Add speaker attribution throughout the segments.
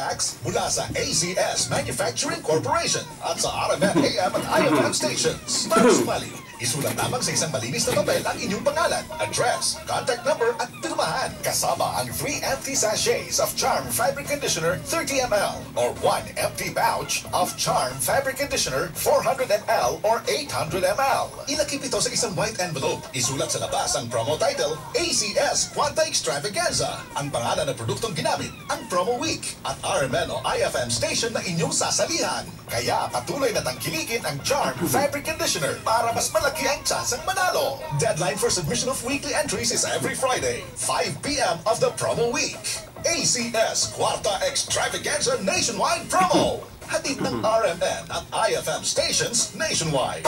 Speaker 1: packs mula sa ACS Manufacturing Corporation at sa RMN AM at IFM stations. Para sumali, isulat lamang sa isang malinis na papel ang inyong pangalan, address, contact number at pirmahan. Kasama ang 3 empty sachets of Charm Fabric Conditioner 30 ml or 1 empty pouch of Charm Fabric Conditioner 400 ml or 800 ml. Ilakip ito sa isang white envelope. Isulat sa labas ang promo title, ACS Kwarta Extravaganza, ang pangalan ng produktong ginamit, ang promo week, at RMN o IFM station na inyong sasalihan. Kaya patuloy na tangkilikin ang Charm Fabric Conditioner para mas malaki ang tsansang manalo. Deadline for submission of weekly entries is every Friday, 5 p.m. of the promo week. ACS Kwarta Extravaganza Nationwide Promo. Hatid ng RMN at IFM stations nationwide.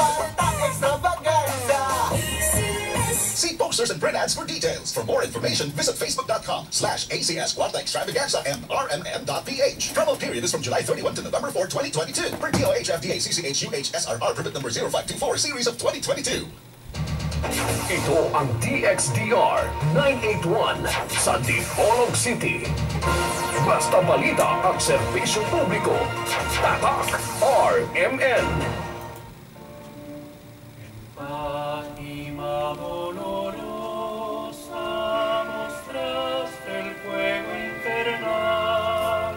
Speaker 1: See posters and print ads for details. For more information, visit facebook.com/ACS Kwarta Extravaganza and rmn.ph. Promo period is from July 31 to November 4, 2022. Per DOH FDA CCH UHSRR permit number 0524 series of 2022.
Speaker 2: Ito ang DXDR 981 sa Dipolog City. Basta balita at serbisyo publiko. Tatak RMN.
Speaker 3: Fátima dolorosa, mostraste el fuego infernal,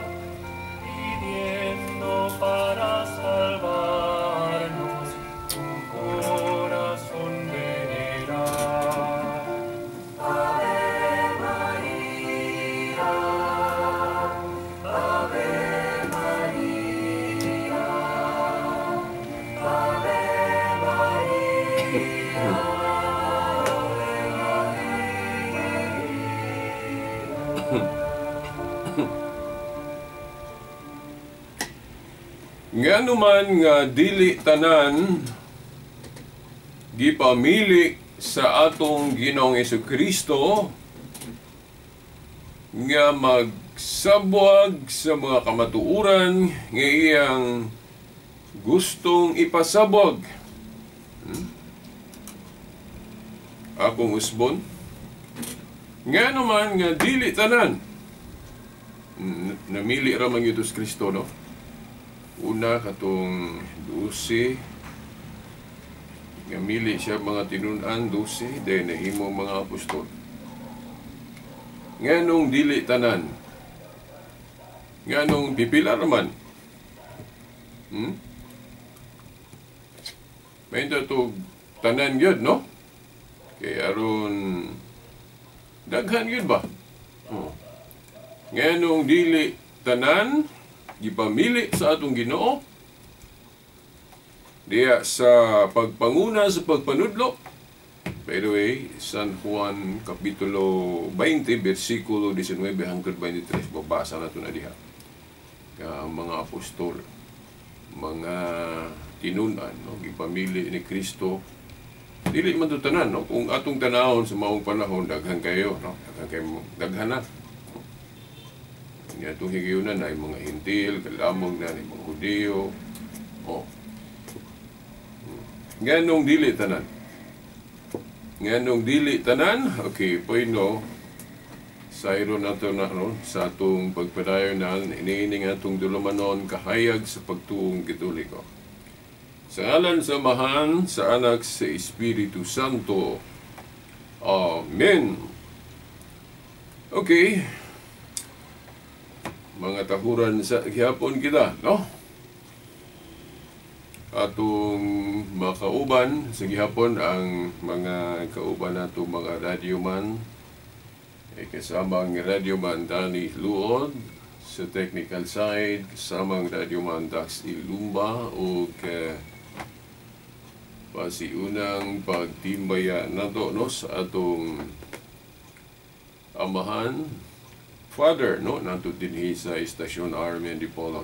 Speaker 3: pidiendo para salvarnos un corazón veneral. Ave María, Ave María, Ave María, Ave María.
Speaker 4: Ngano man nga dili tanan gipamili sa atong Ginoong Kristo nga magsabwag sa mga kamatuoran nga iyang gustong ipasabwag? Akong usbon, ngano man nga dili tanan namili ra man gyud Kristo, no? Una katong 12, namili siya mga tinun-an, 12, then nahimo mga apostol. Nganong dili tanan? Nganong pipila raman? May to tanan gyud, no? Kay aron daghan gyud ba? Oh. Nganong dili tanan gipamili sa atong Ginoo diya sa pagpanguna sa pagpanudlo? By the way, San Juan Kapitulo 20, versikulo 19 hangtod 23, babasa na ito na diha. Ka ang mga apostol, mga tinunan, no, gipamili ni Kristo. Dili man to tanan, no? Kung atong tanahon sa maong panahon, daghan kayo, no? Daghan kayo, daghan na. Nga itong higayunan ay mga Hentil, kalamog na, ay mga Hudiyo. Oh. Nganong dili tanan? Nganong dili tanan? Okay, po no, sayro nato na no, sa atong pagpadayon na iniining atong dulumanon kahayag sa pagtuong Katoliko. Sa ngalan sa Amahan, sa Anak, sa Espiritu Santo. Amen. Okay. Mga tahuran sa gihapon kita, no? Atong makauban sa gihapon ang mga kauban nato mga radyoman ay kasama ang radyoman Danny Luod sa technical side, kasama ang radyoman Dax Ilumba ug pasiunang pagtimbaya nato, no, sa atong amahan Father, no, nato dinhi sa istasyon RMN Dipolog.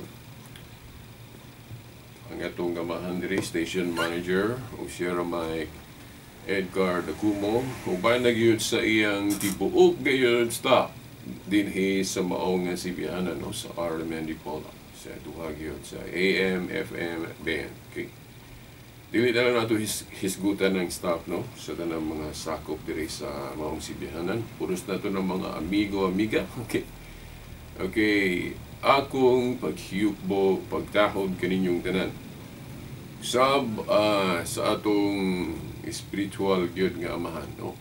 Speaker 4: Ang atong amahan diri, station manager o Sierra Mike Edgar Dacumo, uban na gyud sa iyang tibuok gayud staff dinhi sa maong nga sibihanan, no, sa RMN Dipolog sa duha gyud sa AM, FM band. Okay. Dili na lang nato hisgutan ng staff, no, sa tanang mga sakop diri sa maong sibihanan. Puros nato ng mga amigo, amiga. Okay. Okay. Akong paghiyukbo, pagtahod kaninyong tanan. Sab sa atong spiritual gyud nga amahan, no?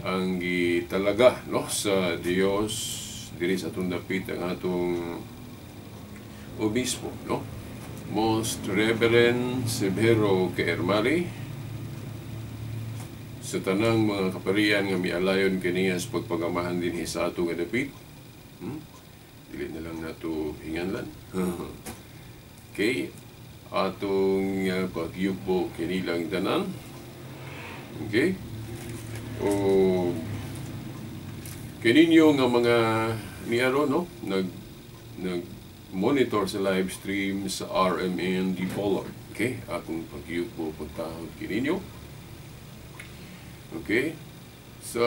Speaker 4: Ang gitalaga, no, sa Dios diri sa atong dapit, ang atong obispo, no? Most Reverend Severo K. Ermari, sa tanang mga kaparian nga mialayon kaniya sa pagpagamahan dinhi sa atong nga dapit. Dili na lang nato hinganlan. Okay, atong pagyugbo kinilang tanan. Okay? O kininyo nga mga niaro, no, nag nag monitor sa live stream sa RMN Dipolog. Okay, akong pagyugbo, pagtahod kininyo. Okay? Sa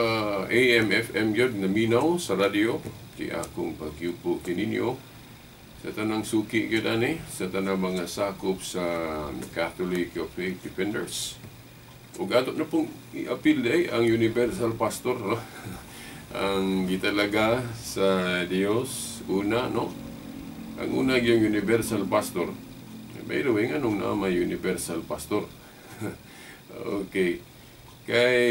Speaker 4: AM FM gyud naminaw sa radyo, di akong pagyugbo kininyo. Sa tanang suki gyud ani, sa tanang mga sakop sa Catholic Faith Defenders. Ug ato na pong i-appeal day ang Universal Pastor, no? Ang gitalaga sa Dios una, no? Ang una yung Universal Pastor. By the way, nganong naa may Universal Pastor? Okay. Kay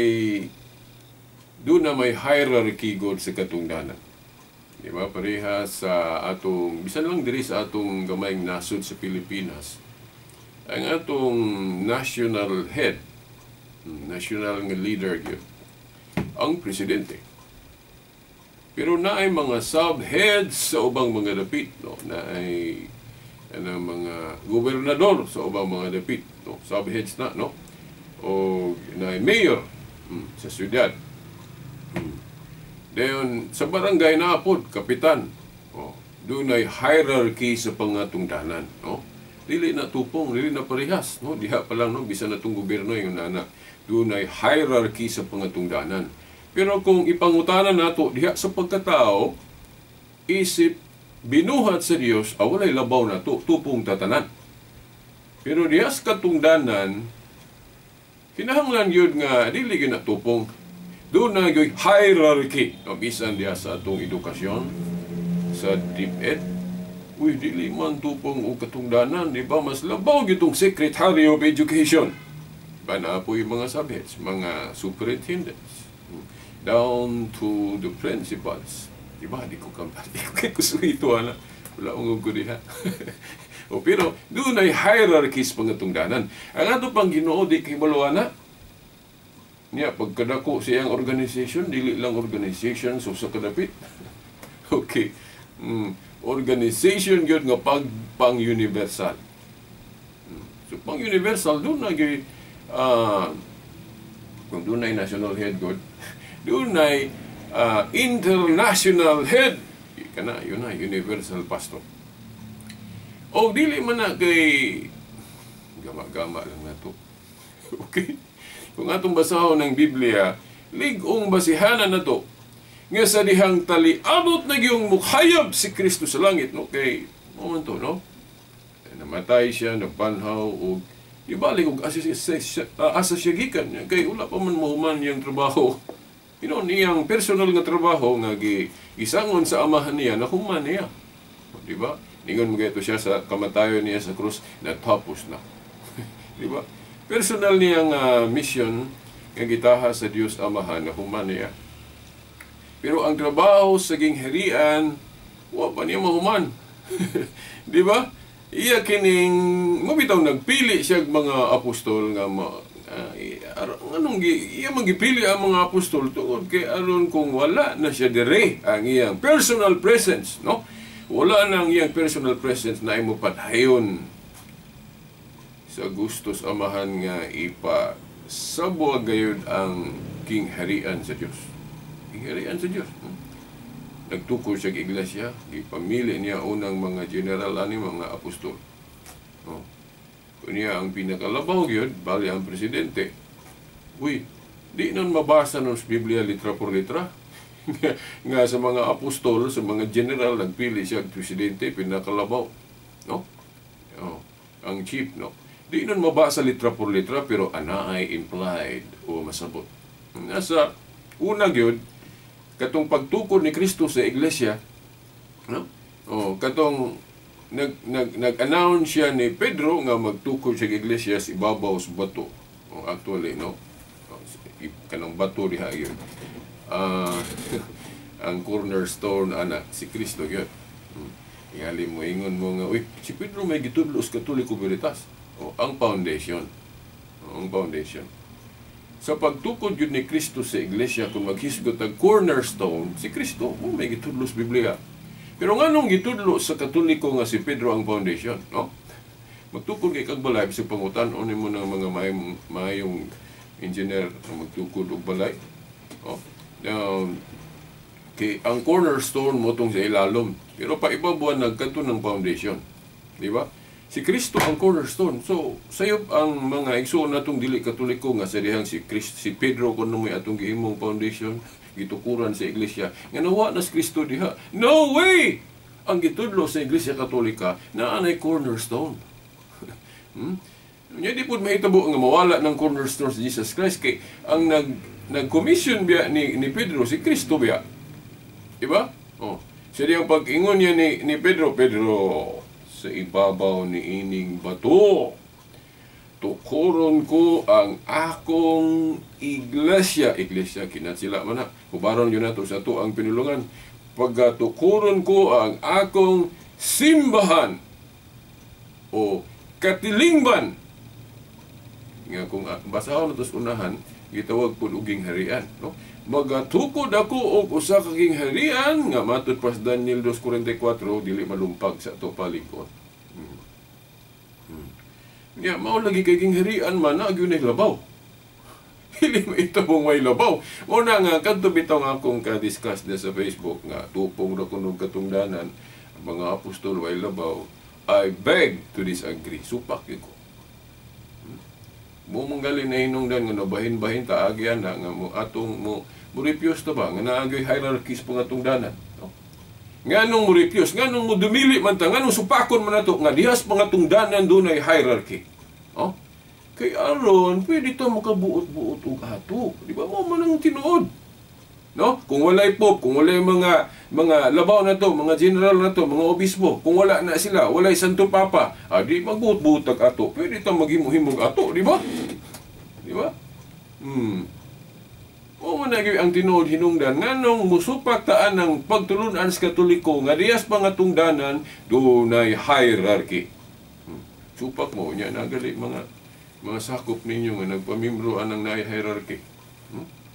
Speaker 4: doon na may hierarchy god sa katungdanan. Di ba? Pareha sa atong, bisan lang diri sa atong gamayng nasod sa Pilipinas, ang atong national head, national nga leader gyud, ang presidente. Pero naay mga subheads sa ubang mga dapit, no? Naay ano, mga gobernador sa ubang mga dapit, no? Subheads na, no? O naay mayor sa syudad. Dayon sa barangay na pod kapitan. Oh, dunay hierarchy sa pangatungdanan, no? Dili na tupong, dili na parehas, no? Diha pa lang, no, bisan na tong gobyerno yung nana. Dunay hierarchy sa pangatungdanan. Pero kung ipangutanan nato diha sa pagkatao, isip binuhat sa Dios, walay labaw na to, tupong tatanan. Pero diha sa katungdanan, kinahanglan gyud nga dili gyud na tupong. Doon na yung hierarchy. No, bisan diha sa atong edukasyon, sa DepEd, uy, dili man tupong o katungdanan, di ba? Mas labaw gitong Secretary of Education. Ba na po yung mga subheads, mga superintendents, down to the principals. Di ba? Di ko kay kusuhito, ana. Wala akong ko diha. O, pero doon ay hierarchies pangatungdanan. Ang ato pang Ginoo di kay baluana. Niya, pagkadako siyang organization, dili lang organization so sa kadapit. Okay. Organization gyud nga pag pang-universal. So pang-universal doon na gyud kung doon ay national head god, doon ay international head. Kana yun na universal pastor. O dili man na kay gama-gama lang nato. Okay. Kung atong basahon ng Biblia, lig-ong basihanan na to nga sa dihang taliabot na giyong mukhayab si Kristo sa langit, no? Kay momento, no? Namatay siya, napanhaw, og ibalik og asa siya gikan niya. Kay wala pa man mahuman niyang trabaho. You know, niyang personal nga trabaho nga gisangon sa amahan niya, nahuman niya. Di ba? Ningon mo ito siya sa kamatayon niya sa krus, natapos na. Di ba? Personal niyang mission nga gitaha sa Dios Amahan, nahuman niya. Pero ang trabaho sa gingharian, wa pa niya mahuman. Di ba? Iya kining mabitaw nagpili siya mga apostol nga anong iya magipili ang mga apostol tungod kay aron kung wala na siya dire ang iyang personal presence, no? Wala na ang iyang personal presence na imo padayon sa gustos Amahan nga ipa sabuag gayud ang kingharian sa Dios. Kingharian sa Dios. Nagtukod siya og iglesia, gipamili niya unang mga general ani mga apostol. Oh. Kunya ang pinakalabaw gyud bali ang presidente. Uy, di nun mabasa nun sa Biblia litra por litra. Nga sa mga apostol, sa mga general nagpili siya og presidente pinakalabaw, no? Oh, ang chief, no? Di nun mabasa litra por litra, pero ana ay implied o masabot. Nasa una gyud katong pagtukod ni Kristo sa iglesia, no? Oh, katong nag nag nag-announce siya ni Pedro nga magtukod siya iglesia sa ibabaw sa bato. Oh, actually, no. Oh, kanang bato diha yun. Ang cornerstone ana si Kristo gyud. Ingali mo ingon mo nga, uy, si Pedro may gitudlo sa Katoliko Veritas. Oh, ang foundation. Oh, ang foundation. Sa pagtukod yun ni Kristo sa iglesia, kung maghisgot ang cornerstone, si Kristo, oh, may gitudlo sa Biblia. Pero nganong gitudlo sa Katoliko nga si Pedro ang foundation, no? Magtukod kay kag balay sa pangutan-on nimo ng mga maayong engineer nga magtukod og balay. Oh. Now, kay ang cornerstone mo tong sa ilalom. Pero paibabuan nagkadto ng foundation. Di ba? Si Kristo ang cornerstone. So, sayop ang mga igsuon natong dili Katoliko nga sa dihang si Christ, si Pedro kuno may atong gihimong foundation, gitukuran sa iglesia. Nga nawa na si Kristo diha. No way! Ang gitudlo sa Iglesia Katolika naa nay cornerstone. Nya di pud mahitabo nga mawala ng cornerstone si Jesus Christ kay ang nag-commission biya ni Pedro si Kristo biya. Diba? Oh. Sa diyang pag-ingon niya ni Pedro, Pedro, sa ibabaw ni ining bato, tukuron ko ang akong iglesia. Iglesia, kinatsila man na. Hubaron yun nato sa ato ang pinulungan. Pagkatukuron ko ang akong simbahan o katilingban. Nga kung basahon na tos unahan, gitawag po uging harian. No? Magatukod ako og usa ka harian nga matud pas Daniel 2:44 dili malumpag sa ato palikot. Ya, mao lagi kay gingharian man na gyud labaw. Dili mahitabo may labaw. Mao na nga kadto bitaw nga akong ka-discuss sa Facebook nga tupong ra kuno katungdanan ang mga apostol way labaw. I beg to disagree. Supak gyud ko. Mo manggali na hinungdan nga nabahin-bahin ta agyan na nga mo atong mo refuse ta ba nga naagay hierarchies pa nga tungdanan, no? Nganong mo refuse, nganong mo dumili man ta, nganong supakon man nato nga dihas pa nga tungdanan dunay hierarchy, no? Kay aron pwede ta makabuot-buot og ato, di ba? Mo man ang tinuod, no? Kung walay pope, kung walay mga labaw na to, mga general na to, mga obispo, kung wala na sila, walay Santo Papa, di magbuot-buot tag ato, pwede ta maghimo-himog ato, di ba? Di ba? O man na ang tinuod hinungdan nganong musupak taan ang pagtulunan sa Katoliko nga diyas pa nga tungdanan dunay hierarchy. Supak mo nya nagali mga sakop ninyo nga nagpamimbro anang naay hierarchy.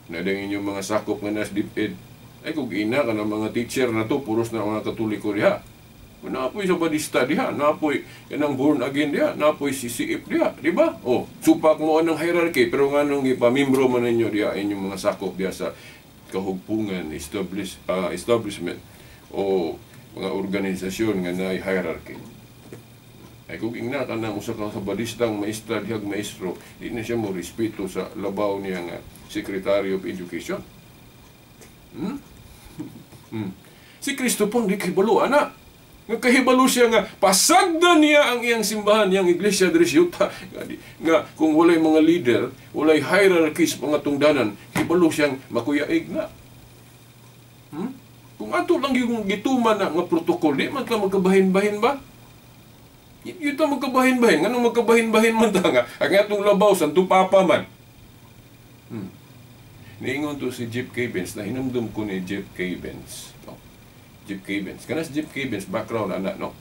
Speaker 4: Nadang inyong mga sakop nga nas DepEd. Ay kung ina ka ng mga teacher na to, puros na mga Katoliko diha. Naapoy sa Badista diha, naapoy kanang born again diha, naapoy CCF diha, di ba? O, supak mo anang hierarchy, pero nga nung ipamimbro man ninyo diha, inyong mga sakop diha sa kahugpungan, establishment o mga organisasyon nga naay hierarchy. Ay kung ina ka ng usa ka sa Badistang maestra dihag maestro, di na siya mo respeto sa labaw niya nga Secretary of Education. Si Kristo pang di kahibalo, ana. Nga kahibalo siya nga pasagdan niya ang iyang simbahan, iyang iglesia diri sa yuta. Nga kung walay mga leader, walay hierarchy sa mga tungdanan, hibalo siyang makuyaig na. Kung ato lang yung gituman na nga protocol, di man ta magkabahin-bahin ba? Di ta magkabahin-bahin. Nganong magkabahin-bahin man ta nga? Ang atong labaw, Santo Papa man. Niingon to si Jeff Cavins, na hinumdum ko ni Jeff Cavins. No? Jeff Cavins. Kana si Jeff Cavins, background ana, no?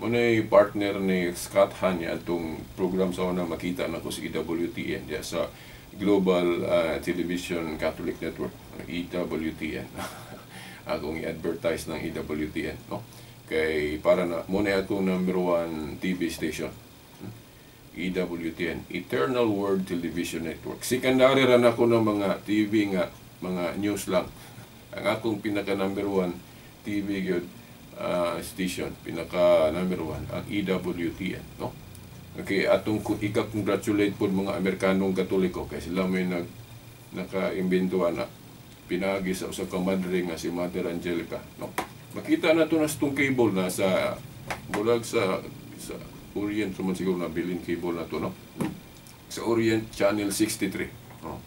Speaker 4: Muna'y partner ni Scott Hahn niya atong program sa una makita na ko sa EWTN diya sa Global Television Catholic Network, EWTN. Akong i-advertise ng EWTN, no? Kay para na muna akong number 1 TV station. EWTN, Eternal World Television Network. Secondary ra nako ng mga TV nga mga news lang. Ang akong pinaka number 1 TV gyud station, pinaka number 1 ang EWTN, no? Okay, atong ika-congratulate pod mga Amerikanong Katoliko kay sila may naka-imbento ana pinaagi sa usa ka madre nga si Mother Angelica, no? Makita na to na sa tong cable na sa bulag sa Orient man siguro na bilin cable na to, no? Sa Orient Channel 63, no?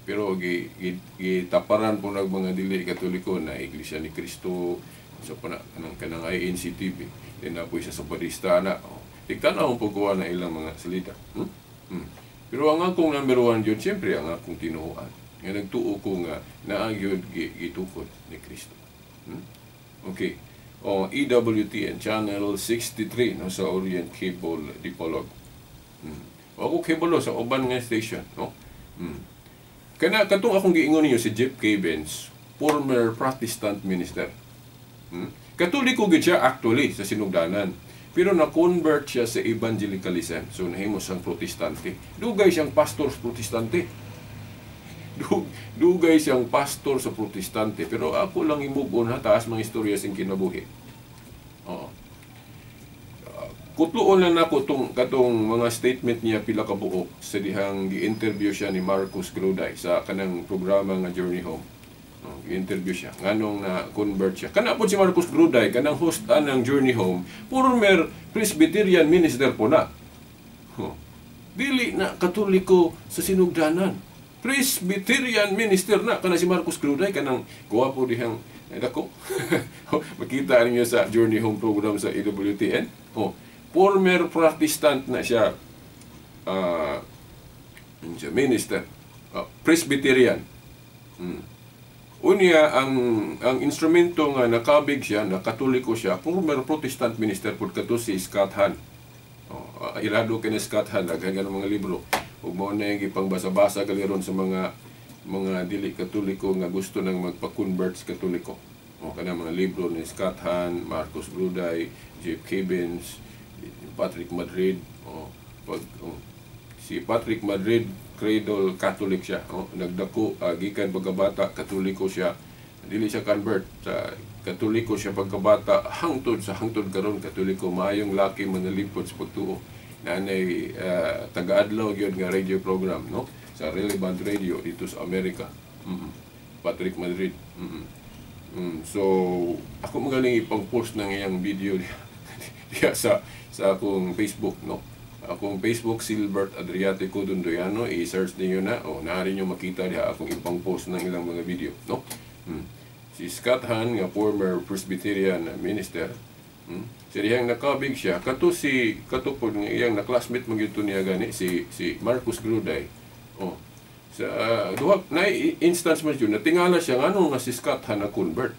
Speaker 4: Pero gitaparan po ng mga dili Katoliko na Iglesia ni Cristo, Sa pa na kanang kanang INC TV. Then na po isa sa barista na. Oh. Tigtan-aw ang pagkuha na ilang mga salita. Hmm? Pero ang akong number one yun, siyempre ang akong tinuohan. Nga nagtuo ko nga naa gyud gitukod ni Kristo. Okay. O EWTN Channel 63, no, sa Orient Cable Dipolog. O ako cable sa uban nga station, no? Kana katong akong giingon ninyo si Jeff Cavins, former Protestant minister. Katoliko gyud siya actually sa sinugdanan. Pero na-convert siya sa evangelicalism. So nahimo siyang Protestante. Dugay siyang pastor sa Protestante. Dugay siyang pastor sa Protestante. Pero ako lang imugon ha, taas mga istorya sing kinabuhi. Oo. Kutluon lang nako tong katong mga statement niya pila ka buok sa dihang gi-interview siya ni Marcus Gruday sa kanang programa nga Journey Home. Oh, gi-interview siya nganong na convert siya. Kana po si Marcus Gruday, kanang host anang Journey Home, former Presbyterian minister po na. Oh. Dili na Katoliko sa sinugdanan. Presbyterian minister na kana si Marcus Gruday, kanang gwapo dihang dako. Makita ninyo sa Journey Home program sa EWTN. Oh, former Protestant na siya, siya minister, Presbyterian. Unya ang instrumento nga nakabig siya, na Katoliko siya, former Protestant minister pud kato si Scott Hahn. Oh, irado kay ni Scott Hahn, daghan ng mga libro. Ug mao na yung gipangbasa-basa galiron sa mga dili Katoliko nga gusto nang magpa-convert sa Katoliko. O kanang mga libro ni Scott Hahn, Marcus Gruday, Jeff Cavins, Patrick Madrid. O, pag, oh, si Patrick Madrid, cradle Catholic siya. Oh, nagdako, gikan pagkabata, Katoliko siya. Dili siya convert. Sa Katoliko siya pagkabata, hangtod sa hangtod karon Katoliko, maayong laki manalipod sa pagtuo. Nanay taga-adlaw gyud nga radio program, no, sa Relevant Radio dito sa Amerika. Patrick Madrid. So ako magaling ipang-post ng iyang video diya sa akong Facebook, no. Akong Facebook, Silbert Adriatico Dondoyano, i-search niyo na o naa niyo makita diha akong ipang-post ng ilang mga video, no. Si Scott Hahn nga former Presbyterian minister. Siya dihang nakabig siya kato si kato pod nga iyang na-classmate man gyud to niya gani si si Marcus Gruday. Oh. Sa duha na instance man yun, natingala siya ngano nga si Scott Hahn na convert.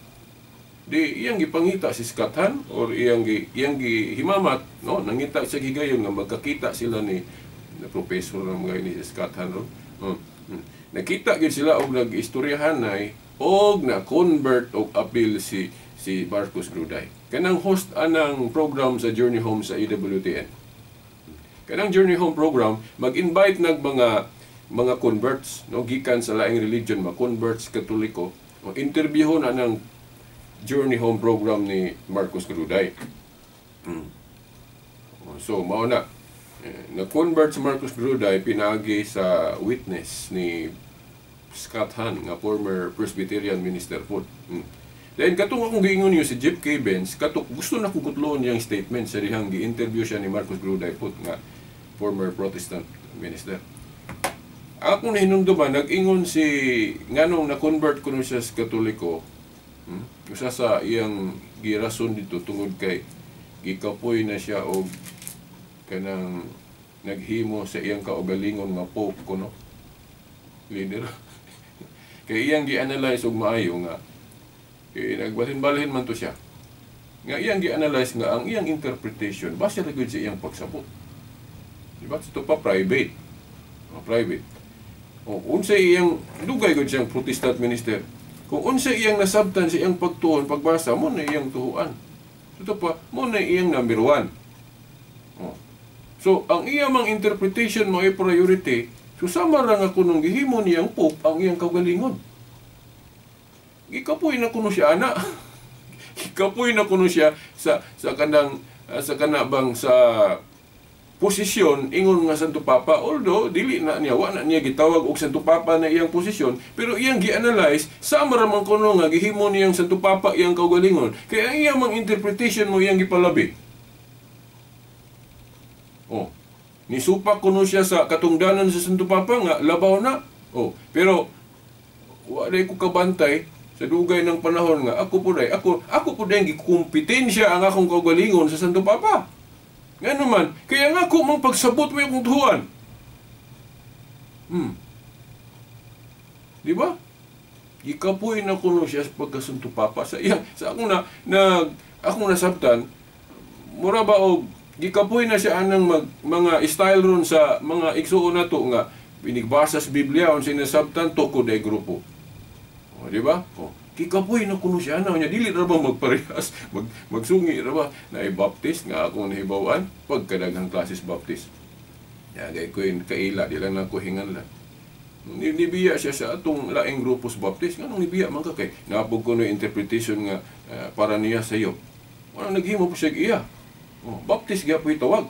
Speaker 4: Di iyang gipangita si Scott Hahn or iyang gihimamat, no, nangita siya higayon nga magkakita sila ni na professor ng mga ini si Scott Hahn, no? Oh. Nakita gyud sila og nag-istoryahan nay og na convert og appeal si si Marcus Gruday. Kanang host anang program sa Journey Home sa EWTN. Kanang Journey Home program mag-invite nag mga converts, no, gikan sa laing religion ma-converts Katoliko. O interviewon anang Journey Home program ni Marcus Gruday. So mao na. Na-convert si Marcus Gruday pinaagi sa witness ni Scott Hahn nga former Presbyterian minister po. Then katong akong giingon niyo si Jeff Cavins, kato gusto na ko kutloon niyang statement sa dihang gi-interview siya ni Marcus Gruday po nga former Protestant minister. Akong nahinumduman, nag-ingon si nganong na-convert kuno siya sa Katoliko, usa sa iyang girason dito tungod kay gikapoy na siya og kanang naghimo sa iyang kaugalingon nga pope kuno leader. Kay iyang gi-analyze og maayo nga kay nagbalhin-balhin man to siya. Nga iyang gi-analyze nga ang iyang interpretation base ra gyud sa iyang pagsabot. Di ba? Ito pa private. O, private. O, unsa iyang dugay gyud siyang Protestant minister. Kung unsa iyang nasabtan sa iyang pagtuon, pagbasa mo na iyang tuhuan. Ito pa, mo na iyang number one. O. So, ang iyang mang interpretation mo ay priority, so sama ra nga kunong gihimo niyang pope ang iyang kaugalingon. Gikapoy na kuno siya ana. Gikapoy na kuno siya sa kanang sa kana bang sa posisyon ingon nga Santo Papa, although dili na niya, wa na niya gitawag og Santo Papa na iyang posisyon, pero iyang gi-analyze sama ra man kuno nga gihimo niyang Santo Papa iyang kaugalingon, kay ang iyang mang interpretation mo iyang gipalabi. Oh, nisupak kuno siya sa katungdanan sa Santo Papa nga labaw na. Oh, pero wa ko kabantay Sa dugay ng panahon nga ako po day, ako ako po day gikumpetensya ang akong kaugalingon sa Santo Papa. Nga naman, kaya nga ako mang pagsabot mo akong tuhuan. Di ba? Gikapoy na kuno siya sa pagka-Santo Papa sa iyang sa akong na, na akong nasabtan, mura ba og gikapoy na siya anang mga style ron sa mga igsuon nato nga pinigbasa sa Biblia unsa nasabtan tukod ay grupo. O, di ba? O, gikapoy na kuno siya ana nya dili ra ba magparehas, magsungi ra ba na Baptist nga akong nahibaw-an pagkadaghang klases Baptist. Ya gay ko kaila di lang nako hinganlan. Nibiya siya sa atong laing grupo sa Baptist. Nganong nibiya man ka kay napog ko no interpretation nga para niya sa iyo. Wala naghimo po siya iya. Oh, Baptist gyapon tawag.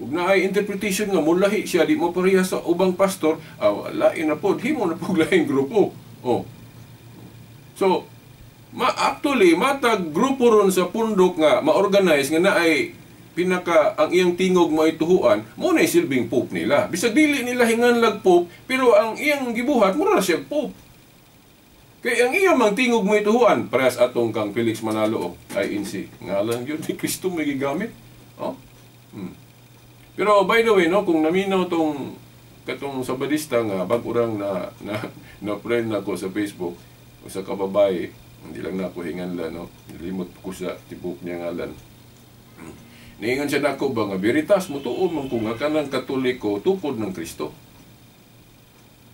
Speaker 4: Ug naay interpretation nga mulahi siya di mo pareha sa ubang pastor, lain na pod himo na pug laing grupo. Oh. So, actually matag grupo ron sa pundok nga ma-organize nga naay pinaka ang iyang tingog maituhuan, mo na silbing pope nila. Bisag dili nila hinganlag pope, pero ang iyang gibuhat mura siya pope. Kay ang iyang mang tingog maituhuan, parehas atong kang Felix Manalo INC. Ngalan gyud ni Kristo may gigamit. Oh. Pero by the way, no, kung naminaw tong katong Sabadista nga bag-o rang na na na friend nako sa Facebook, usa ka babae, hindi lang nako hinganlan, no. Limot ko sa tibok niya ngalan. Niingon siya nako ba nga veritas motuo man ko nga kanang Katoliko tukod ng Kristo.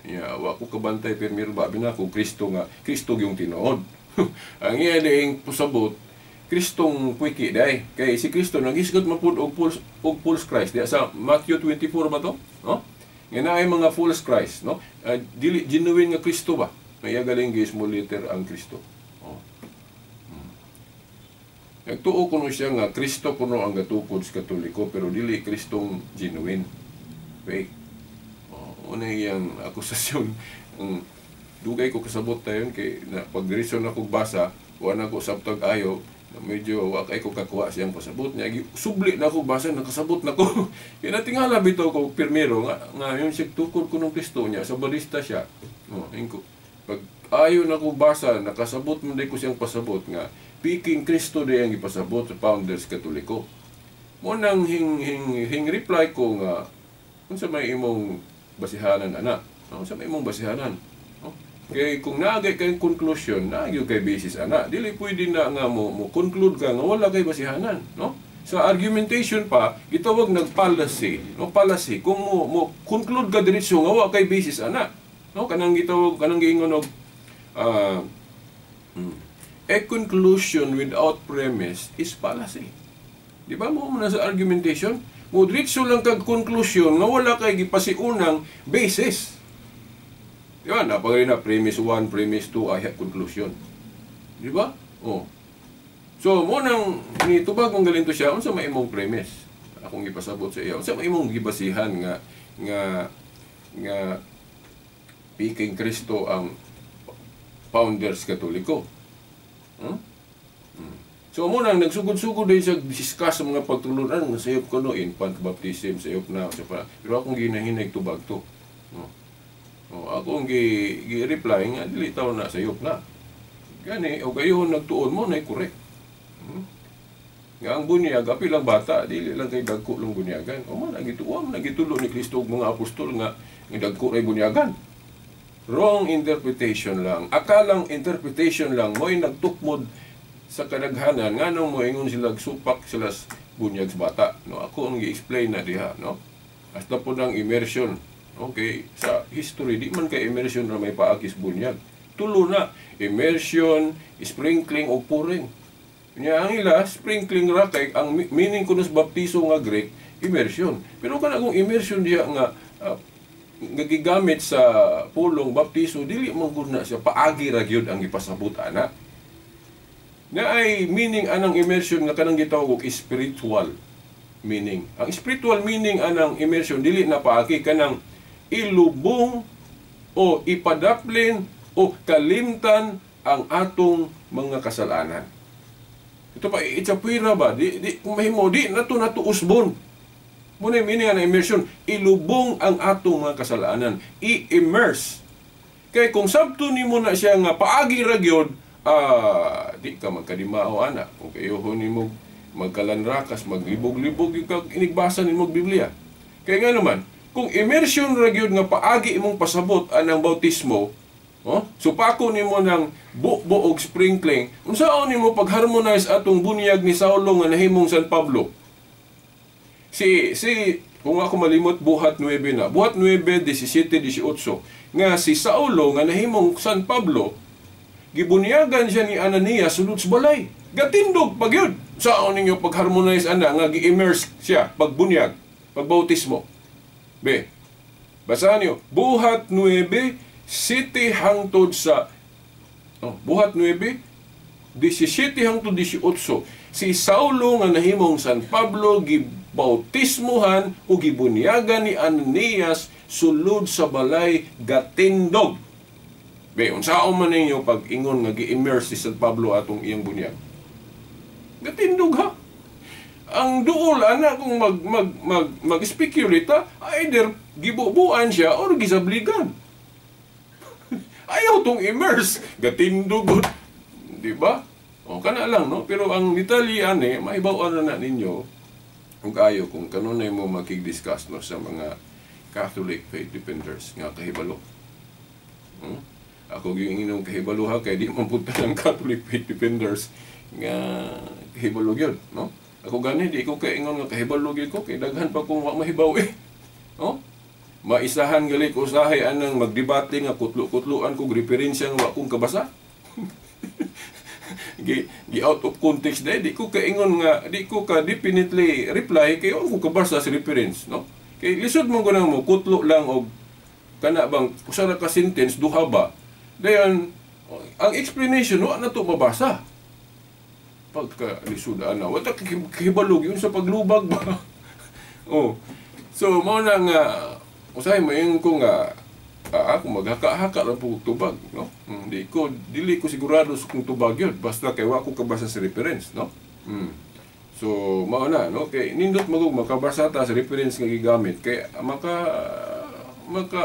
Speaker 4: Ya, wa ko kabantay pirmiro ba binako Kristo nga Kristo yung tinuod. Ang iya diing pasabot Kristong puiki day. Kay si Kristo naghisgot man pud og false Christ diya sa Matthew 24 ba to? No? Nga naay mga false Christ, no? Dili genuine nga Kristo ba? May galing gi small letter ang Kristo. Oh. Nagtuo kuno siya nga Kristo kuno ang gatukod sa Katoliko pero dili Kristong genuine. Fake. Oh, una iyang akusasyon. Dugay ko kasabot tayon kay na pag-reason ako basa, wa na ko sabtag ayo, na medyo wa kay ko kakuha siyang pasabot niya. Subli na ako basa, nakasabot na ko. Kaya natingala bitaw ko pirmero nga nga yung siya tukod ko ng Kristo niya, Sabadista siya. Oh, ingko. Pag ayo na ko basa, nakasabot man day ko siyang pasabot nga piking Kristo day ang ipasabot sa founders Katoliko. Mo nang hing hing hing reply ko nga unsa may imong basihanan ana? Unsa may imong basihanan? No? Kay kung naagay kay conclusion, naagay kay basis ana. Dili pwede na nga mo conclude ka nga wala kay basihanan, no? Sa argumentation pa, gitawag nag fallacy, no? Fallacy kung mo conclude ka diretso nga wa kay basis ana. No, kanang gitawag kanang giingon og a conclusion without premise is fallacy. Di ba mo na sa argumentation? Mo diretso lang kag conclusion nga wala kay gipasiunang basis. Di ba? Napagay na premise 1, premise 2, ay conclusion. Di ba? Oh. So mo nang nitubag mong galinto siya unsa may imong premise? Akong gipasabot sa iya. Unsa may imong gibasihan nga nga nga piking Kristo ang founders Katoliko? Hmm? So mo nang nagsugod-sugod din siya discuss sa mga pagtulunan nga sayop ko no infant baptism sayop na sa pa. Pero akong ginahinay tubag to. No. Oh, akong gi-reply nga dili taw na sayop na. Gani og ayon nagtuon mo na correct. Nga ang bunyag apil ang bata dili lang kay dagko lang bunyagan. O man gituo man gitulo ni Kristo ug mga apostol nga dagko ray bunyagan. Wrong interpretation lang. Akalang interpretation lang mo'y nagtukmod sa kadaghanan nganong moingon sila supak sila bunyag sa bata, no? Ako ang gi-explain na diha, no? Hasta po ng immersion. Okay, sa history di man kay immersion ra may paagis bunyag. Tulo na immersion, sprinkling o pouring. Nya ang ila sprinkling ra kay ang meaning kuno sa baptiso nga Greek immersion. Pero kana kung immersion diha nga nga gigamit sa pulong baptiso dili man gud na siya paagi ra gyud ang gipasabot ana. Na ay meaning anang immersion nga kanang gitawag og spiritual meaning. Ang spiritual meaning anang immersion dili na paagi kanang ilubong o ipadaplin o kalimtan ang atong mga kasalanan. Ito pa itsapwira ba di, di kung mahimo di nato nato usbon. Muna meaning ang immersion, ilubong ang atong mga kasalanan, i-immerse. Kay kung sabto nimo na siya nga paagi ra gyud, di ka magkadimao ana. Kung kayohon nimo magkalanrakas, maglibog-libog yung kag inigbasa nimo Biblia. Kay nga naman, kung immersion ra gyud nga paagi imong pasabot anang bautismo, oh, so pako nimo ng bubo og sprinkling, unsaon nimo pag-harmonize atong bunyag ni Saulo nga nahimong San Pablo? Si kung ako malimot, buhat 9 na. Buhat 9, 17, 18. Nga si Saulo nga nahimong San Pablo, gibunyagan siya ni Ananias sulod sa balay. Gatindog pag yun. Saan ninyo pag-harmonize ana nga gi-immerse siya pagbunyag, pagbautismo? Be, basahan niyo. Buhat 9, 7 hangtod sa buhat 9, 17 hangtod 18. Si Saulo nga nahimong San Pablo gibautismuhan o gibunyagan ni Ananias sulod sa balay gatindog. Be, unsaon man ninyo pag-ingon nga gi-immerse si San Pablo atong iyang bunyag? Gatindog ha. Ang duol ana kung mag-speculate ha, either gibubuan siya or gisabligan. Ayaw tong immerse, gatindog, di ba? O kana lang, no? Pero ang detalye ani, maibaw-an na ninyo kung kayo kung kanunay mo makig-discuss, no, sa mga Catholic faith defenders nga kahibalo. Ako gyud ingon kahibalo ha, kay di man punta ng Catholic faith defenders nga kahibalo gyud, no? Ako gani di ko kaingon nga kahibalo gyud ko kay daghan pa kong wa mahibaw eh. No? Maisahan gali ko usahay anang magdebate nga kutlo-kutloan kog referensya nga wa kong kabasa. Gi out of context dai, di ko kaingon nga di ko ka definitely reply kay wa ko kabasa sa reference, no? Kay lisod man ko nang mo kutlo lang og kana bang usa ra ka sentence duha ba. Dayon ang explanation wa na to mabasa. Pagka lisod ana, wa ta kahibalog yun sa paglubag ba. Oh. So mao na nga usahay moingon ko nga ako maghaka-haka lang po tubag, no? Di ko dili ko sigurado sa kung tubag yun basta kay wa ko kabasa sa reference, no? So mao na, no? Kay nindot magug makabasa ta sa reference nga gigamit kay maka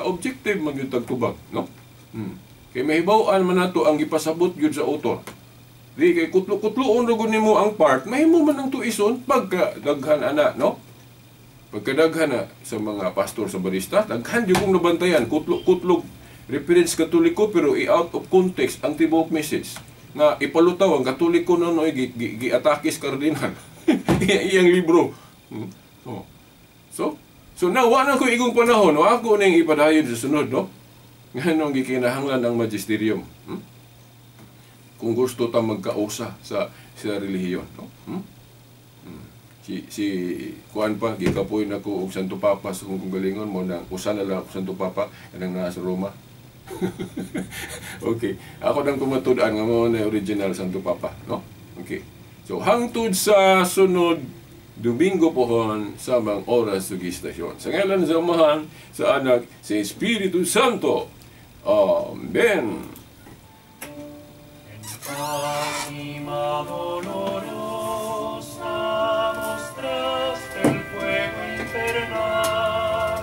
Speaker 4: objective man gyud tag tubag, no? Kay mahibaw-an man nato ang gipasabot gyud sa author. Di kay kutlo-kutloon ra gud nimo ang part, mahimo man ang tuison pagka daghan ana, no? Pagkadaghan na sa mga pastor sa barista, daghan jud kong nabantayan, kutlo-kutlog reference Katoliko pero i-out of context ang tibuok message. Nga ipalutaw ang Katoliko noon gi-atake sa kardinal. Iyang libro. Oh. So now wa na ko igong panahon, wa ako ning ipadayon sa sunod, no? Nganong gikinahanglan ang magisterium. Kung gusto ta magkausa sa relihiyon, no? Si kuan pa gikapoy nako og Santo Papa sa kung galingon mo nang usa na lang Santo Papa kanang naa sa Roma. Okay, ako nang kumatud-an nga mao na original Santo Papa, no? Okay. So hangtod sa sunod Domingo pohon sa mga oras ug istasyon. Sa ngalan sa Amahan, sa Anak, sa Espiritu Santo. Amen.
Speaker 3: En Fátima dolorosa mostraste el fuego infernal,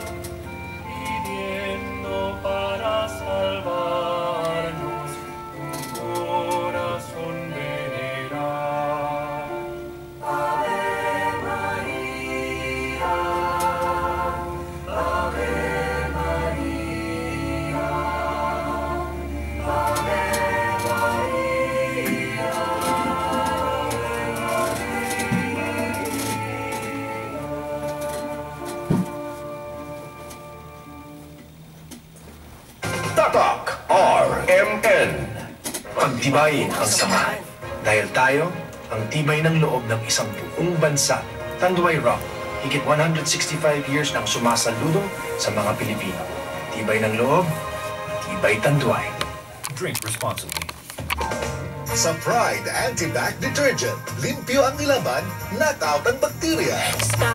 Speaker 3: pidiendo para salvarnos un corazón veneral.
Speaker 5: Ave María, Ave María, Ave María.
Speaker 2: Tatak RMN.
Speaker 6: Pagtibayin ang samahan. Dahil tayo, ang tibay ng loob ng isang buong bansa. Tanduay Rock, higit 165 years nang sumasaludo sa mga Pilipino. Tibay ng loob, tibay Tanduay.
Speaker 2: Drink responsibly.
Speaker 1: Sa Pride Anti-Bac Detergent, limpyo ang nilaban, knockout ang bakterya.